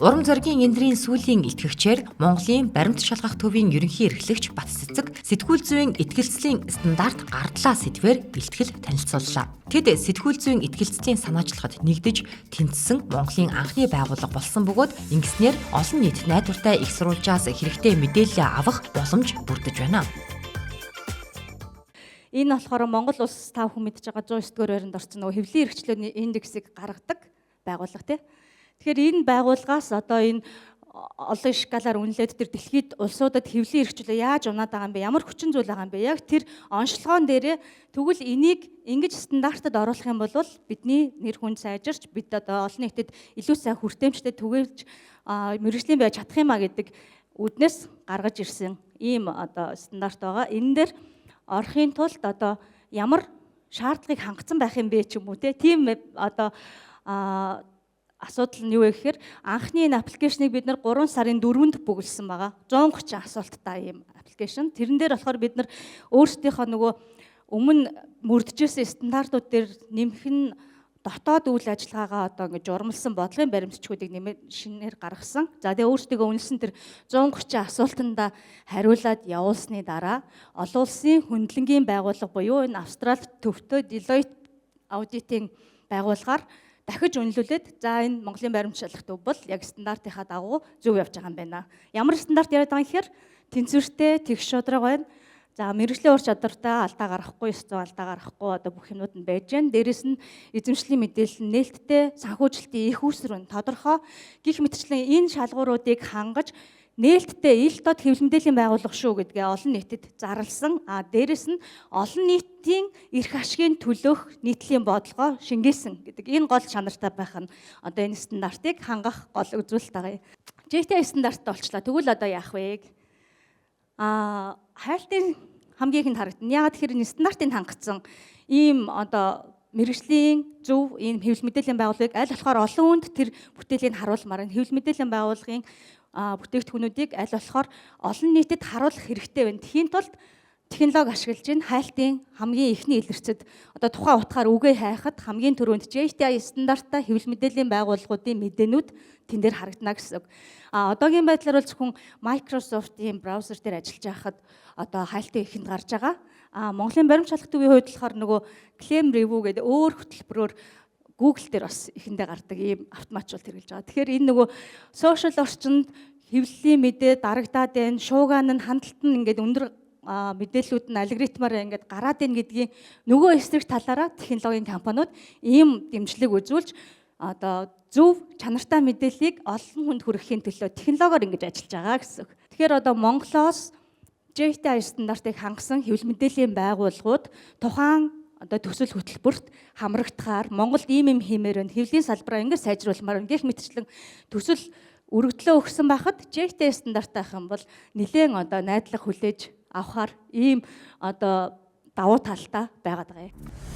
Урам зоригийн эндрийн сүүлийн илтгэгчээр Монголын баримт шалгах төвийн ерөнхий эрхлэгч Батцэцэг сэтгүүл зүйн итгэлцлийн стандарт гардлаа сэдвээр илтгэл танилцууллаа. Тэд сэтгүүл зүйн итгэлцлийн санаачлагад нэгдэж тэнцсэн Монголын анхны байгууллага болсон бөгөөд ингэснээр олон нийт найдвартай их сурвалжаас хэрэгтэй мэдээлэл авах боломж бүрдэж байна. Энэ болохоор Монгол улс та бүхэн мэдж байгаа 109 дугаар байранд орсон нөгөө хэвлэлийн эрхчлөөний индексийг гаргадаг байгууллага, тий. Тэгэхээр энэ байгууллагаас одоо энэ олон шкалаар үнэлээд тэр дэлхийд улсуудад хэвлэлийн эрхчлөө яаж унаад байгаа юм бэ? Ямар хүчин зүйл байгаа юм бэ? Яг тэр онцлогоон дээрээ тэгвэл энийг ингэж стандартад оруулах юм бол бидний нэр хүнд сайжирч, бид одоо олон нийтэд илүү сайн хүртээмжтэй түгээлж, мэргэжлийн байж чадах юм а гэдэг үүднээс гаргаж ирсэн ийм одоо стандарт байгаа. Энэ дээр орохын тулд одоо ямар шаардлагыг хангацсан байх юм бэ ч юм уу, тийм одоо асуудал нь юу вэ гэхээр анхны энэ application ыг бид нар 3 сарын 4-нд бөглөсөн байгаа. 130 асуулттай ийм application. Тэрэн дээр болохоор бид нар өөрсдийнхөө нөгөө өмнө мөрдөжсэн стандартууд дээр нэмэх нь дотоод үйл ажиллагаагаа одоо ингэж журмалсан бодлогын баримтчгуудыг нэмээд шинээр гаргасан. За, тэгээ өөрсдийгөө үнэлсэн тэр 130 асуултанда хариулаад явуулсны дараа олон улсын хөндлөнгийн байгууллага буюу энэ Австрали төвтэй Deloitte аудитын байгууллагаар дахиж үнэлүүлээд, за, энэ Монголын баримт шалгах төв бол яг стандартынхаа дагуу зөв явж байгаа юм байна. Ямар стандарт яриад байгаа юм гэхээр тэнцвэртэй, тэгш шударга байна. За, мэргэжлийн ур чадвартай, алдаа гаргахгүй, ёс зүйн алдаа гаргахгүй, одоо бүх юмнууд нь байж гэн. Дээрэс нь эзэмшлийн мэдээлэл нь нээлттэй, санхүүжилтийн эх үүсвэр нь тодорхой гэх мэтчлэн энэ шалгууруудыг хангаж, нээлттэй ил тод хэвлэл мэдээллийн байгууллага шүү гэдгээ олон нийтэд зарласан. А дээрэс нь олон нийтийн эрх ашигын төлөөх нийтлийн бодлогоо шингээсэн гэдэг энэ гол чанартай байх нь одоо энэ стандартыг хангах гол үзүүлэлт байгаа юм. JTI стандарттай болчлаа. Тэгвэл одоо яах вэ? Хайлтын хамгийн ихэнд харагдана. Яагаад тэгэхээр энэ стандартыг хангацсан ийм одоо мэргэжлийн зөв ийм хэвлэл мэдээллийн байгууллагыг аль болохоор олон хүнд тэр бүтээлийг харуулмаар байна. Хэвлэл мэдээллийн байгууллагын бүтээгдэхүүнүүдийг аль болохоор олон нийтэд харуулах хэрэгтэй байна. Тэхийн тулд технологи ашиглаж байна. Хайлтын хамгийн эхний илэрцэд одоо тухайн утгаар үгээ хайхад хамгийн түрүүнд JTI стандарттай хэвлэл мэдээллийн байгууллагуудын мэдээнүүд тэн дээр харагдана гэсэн үг. А одоогийн байдлаар бол зөвхөн Microsoft-ийн браузер дээр ажиллаж байхад одоо хайлтын эхэнд гарч байгаа. А Монголын баримт шалгах төвийн хувьд болохоор нөгөө claim review гэдэг өөр хөтөлбөрөөр Google дээр бас эхэндээ гардаг ийм автоматжуулалт хэрэглэж байгаа. Тэгэхээр энэ нөгөө social орчинд хэвлэлийн мэдээ дарагдаад байна, шуугаан нь, хандлт нь ингээд өндөр мэдээллүүд нь алгоритмаар ингээд гараад байна гэдгийн нөгөө эсрэг талаараа технологийн компаниуд ийм дэмжлэг үзүүлж, одоо зөв чанартай мэдээллийг олон хүнд хүргэхийн төлөө технологиор ингэж ажиллаж байгаа гэсэн үг. Тэгэхээр одоо Монголоос JTI стандартыг хангасан хэвлэл мэдээллийн байгууллагууд тухайн одоо төсөл хөтөлбөрт хамрагдахаар, Монголд ийм юм хиймээр байна, хэвлэлийн салбараа ингэж сайжруулмаар байна гэх мэтчлэн төсөл өргөдлөө өгсөн байхад JTI стандарттай байх юм бол нэлээн одоо найдлага хүлээж авахар ийм одоо давуу талтай байгаад байгаа юм.